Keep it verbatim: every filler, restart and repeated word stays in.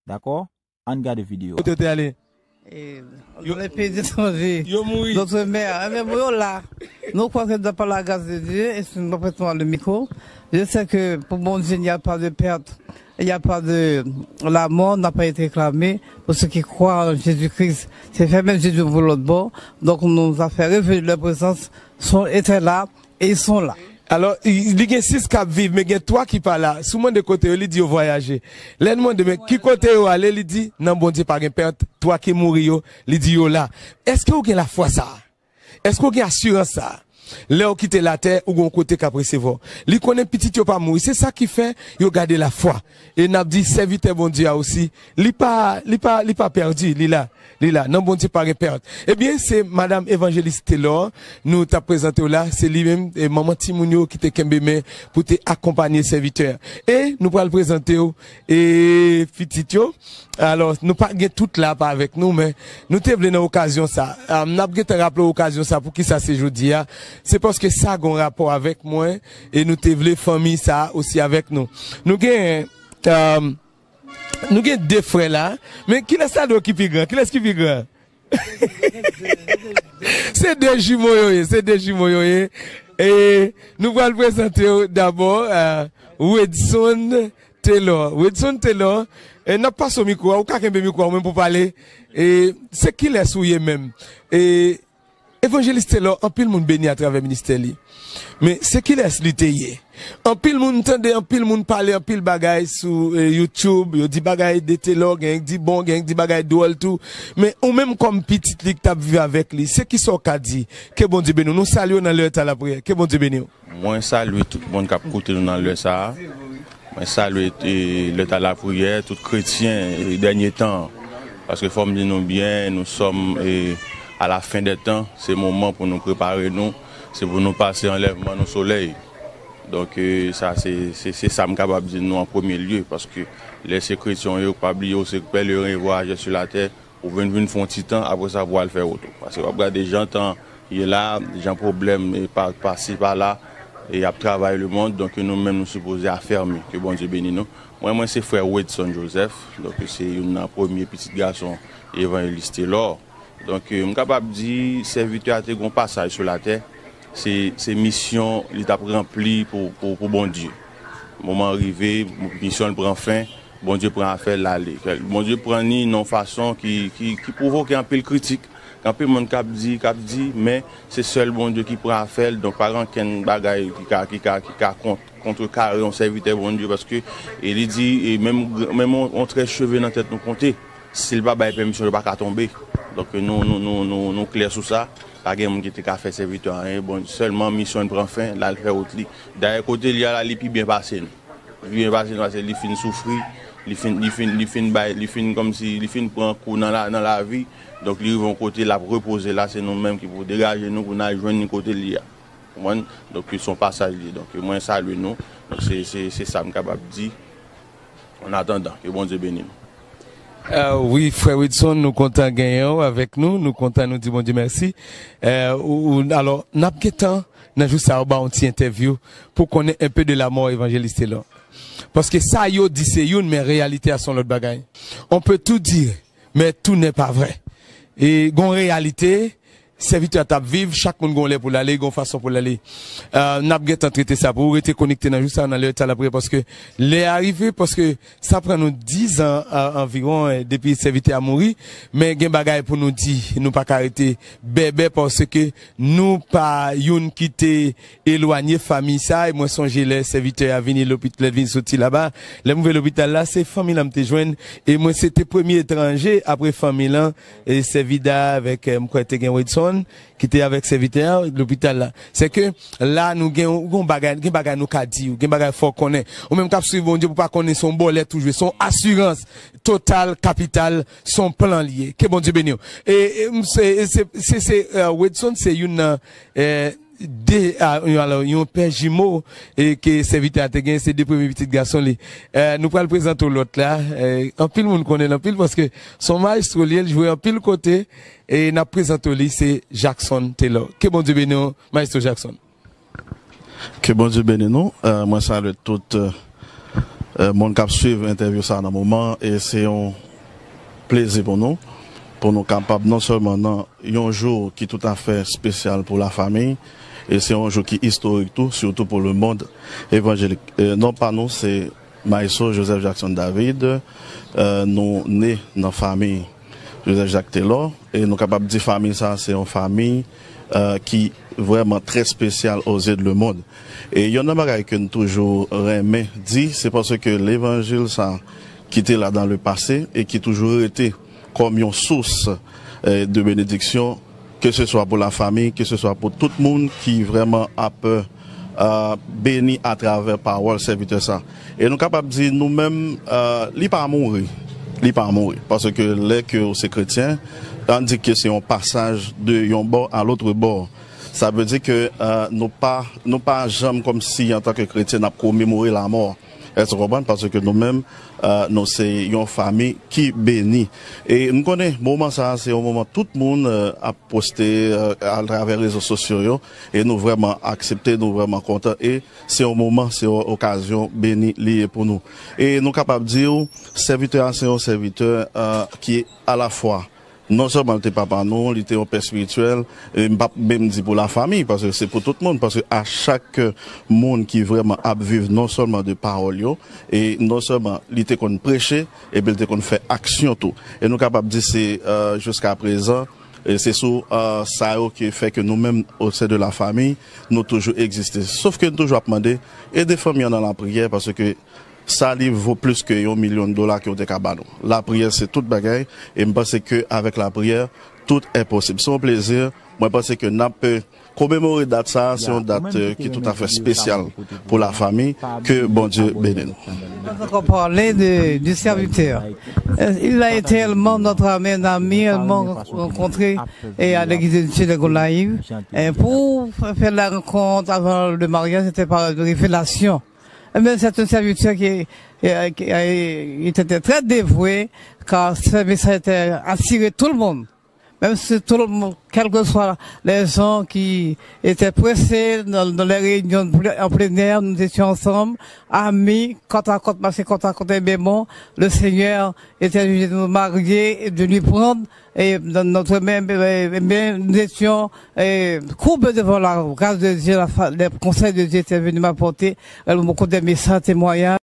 Dakò? Ann gade videyo a. Kote yo te ale? E, dans les pays étrangers, yo mouri. D'outre-mer, eh bien, bon, yo là. Nous croyons que dans par la grâce de Dieu, et c'est une prête le micro. Je sais que pour Bondieu, il n'y a pas de perte, il n'y a pas de la mort, n'a pas été réclamée. Pour ceux qui croient en Jésus-Christ, c'est fermé Jésus pour l'autre bord. Donc, nous nous a fait révéler leur présence, sont, étaient là, et ils sont là. Alò, li gen sis k ap viv, men gen twa ki pa la. Si w mande kote yo, li di yo vwayaje. Lè n mande, men ki kote yo ale, li di, nan Bondye pa gen pèt, twa ki mouri yo, li di yo la. Èske w gen lafwa sa a? Èske w gen asirans sa a? Lè w kite latè, ou gen yon kote k ap resevwa w. Li konnen pitit yo pa mouri. Se sa ki fè yo gade lafwa. E n ap di sèvitè Bondye a osi, li pa, li pa, li pa pèdi, li la. Li la. Nan Bondye pa gen pèt. Ebyen, se Madanm Evanjelis Telor, nou t ap prezante w la. Se li menm, e, manman timoun yo ki te kenbe men pou te akonpanye sèvitè a. E nou pral prezante w, e, pitit yo. Alò, nou pa gen tout la pa avèk nou, men nou te vle nan okazyon sa. N ap gentan raple w okazyon sa, poukisa se jodi a. Se paske sa gen rapò avèk mwen, e nou te vle fanmi sa osi avèk nou. Nou gen, nou gen de frè la, men kilès la dwe ki pi gran? Kilès ki pi gran? Se de jimo yo ye, se de jimo yo ye. E nou pral prezante w dabò, Wedson Telor. Wedson Telor, e n ap pase w mikwo a, ou ka kenbe mikwo a ou menm pou pale. E se kilès ou ye menm? E Evanjelis Telor, anpil moun beni atravè ministè li. Men se kilès li te ye? Anpil moun tande, anpil moun pale, anpil bagay sou, e, YouTube, yo di bagay de Telor, genyen k di bon, genyen k di bagay dwòl tou. Men ou menm kòm pitit li k t ap viv avèk li, se kisa w ka di? Ke Bondye beni w. Nou salye w nan lè ta lapriyè. Ke Bondye beni w. Mwen salye tout moun k ap koute nou nan lè sa a. Mwen salye, e, lè ta lapriyè, tout kretyen, e, dènye tan an. Paske fò m di nou byen, nous sommes, e, à la fin des temps. Se moman pou nou prepare nou. Se pou nou pase anlèvman nou solèy. Donk, e, sa se, se, se sa m kapab di nou an premye lye. Paske lè se kretyen w ye, ou pa bliye w se pèleren e vwayajè sou latè. Ou vin vin fè yon ti tan, apre sa pou w al fè wout ou. Paske w ap gade jan tan ye la, jan pwoblèm e pa pasi pa la, e y ap travay lemonn, donk nou menm nou sipoze afèmi. Ke Bondye beni nou. Mwen, mwen se frè Wedson Joseph, donk se youn nan premye pitit gason Evanjelis Telor. Donk, e, m kapab di, sèvitè a te gen yon pasaj sou latè, se, se misyon li t ap ranpli pou, pou, pou Bondye. Moman rive, misyon l pran fen, Bondye pran afè l ale. Bondye pran li nan yon fason ki, ki, ki pwovoke anpil kritik. Gen anpil moun k ap di, k ap di, men se sèl Bondye ki pran afè l, donk pa gen okenn bagay ki ka, ki ka, ki ka kont, kontrekare yon sèvitè Bondye, paske, e li di, e menm, menm yon, yon trè cheve nan tèt nou konte. Si l pa bay pèmisyon, yo pa ka tonbe. Donk, nou, nou, nou, nou, nou klè sou sa. Pa gen moun ki te ka fè sèvitè a anyen. Bon, sèlman misyon l pran fen, l al fè wout li. Dayè, kote li a la, li pi byen pase n. Li pi byen pase n, paske li fin soufri, li fin, li fin, li fin bay, li fin kòmsi, li fin pran kou nan la, nan lavi. Donk, li rive yon kote, l ap repoze la, se nou menm ki pou degaje nou pou n al jwenn li kote li a. Konprann? Donk, se yon pasaj li ye. Donk, mwen salye nou. Donk, se, se, se sa m kapab di. An atandan, ke Bondye beni nou. Ah, wi, frè Wilson, nou kontan genyen w avèk nou. Nou kontan, nou di Bondye mèsi. Eh, ou, ou, alò, n ap gentan, nan jou sa yo, ba w yon ti entèvyou pou konnen un peu de la mort Evangeliste Telor. Paske sa yo di se youn, men reyalite a se yon lòt bagay. On peut tout dire, mais tout n'est pas vrai. E gon reyalite, sèvitè a t ap viv, chak moun gon lè pou l ale, gon fason pou l ale. Ah, n ap gentan trete sa pou ou. Rete konekte nan jou sa a, nan lè ta l ap rive, paske lè a rive, paske sa pran nou diz an, a, anviwon, eh, depi sèvitè a mouri, men gen bagay pou nou di, nou pa ka rete bèbè, paske nou pa youn ki te elwanye fami sa, e mwen sonje lè sèvitè a vini lopit-, lè l vin soti laba, lè m rive lopital la, se fanmi l an m te jwenn, e mwen se te premye etranje apre fanmi l an, e Sèvida avèk, eh, m kwè te gen Wedson, ki te avèk sèvitè a lopital la. Se ke la nou gen yon, yon bagay, gen bagay nou ka di w, gen bagay fò w konnen. Ou menm k ap swiv Bondye pou pa konnen se yon bòlèt ou jwe, se yon asirans total, kapital, se yon plan li ye. Ke Bondye beni w. E, e, m, se, se, se, se, eh, Wedson se youn nan, eh, de, a, yon, alò, yon pè jimo, e ke sèvitè a te gen, se de premye pitit gason li. Eh, nou pral prezante w lòt la. Eh, anpil moun konnen l anpil paske se yon mayestwo li ye, l jwe anpil kote, e n ap prezante w li, se Jackson Telor. Ke Bondye beni w, mayestwo Jackson. Ke Bondye beni nou. Eh, mwen salye tout, eh, Euh, moun k ap swiv entèvyou sa nan moman, e se yon plezi pou nou, pou nou kapab non sèlman nan yon jou ki toutafè espesyal pou lafanmi, e se yon jou ki istorik tou, sitou pou lemonn evanjelik. Euh, non pa nou, se Maestro Joseph Jackson David. Euh, nou ne nan fanmi Joseph Jacques Taylor, e nou kapab di fanmi sa se yon fanmi euh, ki vrèman trè espesyal aux yeux de le monde. E youn nan bagay ke n toujou renmen di, se paske levanjil sa ki te la dans le passé e ki toujou rete kòm yon sous euh, de benediksyon, ke se swa pou lafanmi, ke se swa pou tout moun ki vrèman ap euh, beni atravè pawòl sèvitè sa. E nou kapab di nou menm, euh, li pa mouri. Li pa mouri. Paske lè ke ou se kretyen, ann di ke se yon pasaj de yon bò a lòt bò. Sa vle di ke euh, nou pa, nou pa janm kòmsi antanke kretyen n ap komemore lamò. Èske w konprann? Paske nou menm, euh, nou se yon fanmi ki beni. E m konnen moman sa a se yon moman tout moun euh, ap poste euh, atravè rezo sosyo yo. E nou vrèman aksepte, nou vrèman kontan. E se yon moman, se yon okazyon beni li ye pou nou. E nou kapab di w, sèvitè a se yon sèvitè euh, ki alafwa non sèlman li te papa nou, li te yon pè espirityèl, e m p ap menm di pou lafanmi, paske se pou tout moun, paske a chak moun ki vrèman ap viv non sèlman de pawòl yo, e non sèlman li te konn preche, epi li te konn fè aksyon tou. E nou kapab di se euh, jiska prezan, e se sou euh, sa yo ki fè ke nou menm, au sein de la famille, nou toujou egziste. Sof ke nou toujou ap mande, ede fanmi an nan lapriyè, paske sa li vo plis ke yon milyon dola ke w te ka ba nou. Lapriyè se tout bagay, e m panse ke avèk lapriyè, tout est possible. Se yon plezi, mwen panse ke n ap euh, komemore dat sa a, se yon dat euh, ki toutafè espesyal pou lafanmi. Ke Bondye beni nou. On va encore parler de, du serviteur. Euh, Il a été tellement notre ami, un ami, tellement rencontré et à l'église de Dieu de Gonaïves. Et pour faire la rencontre avant le mariage, c'était par révélation. Eh bien, c'est un serviteur qui, euh, qui, euh, était très dévoué, car ce service a été assuré tout le monde. Même si tout le monde, quels que soient les gens qui étaient pressés dans, dans les réunions en plein air, nous étions ensemble, amis, côte à côte, parce que côte à côte, eh bien bon, le Seigneur était obligé de nous marier et de lui prendre et dans notre même, eh bien, nous étions eh, courbés devant la grâce de Dieu, la fa- les conseils de Dieu étaient venus m'apporter euh, beaucoup de messages, témoignages.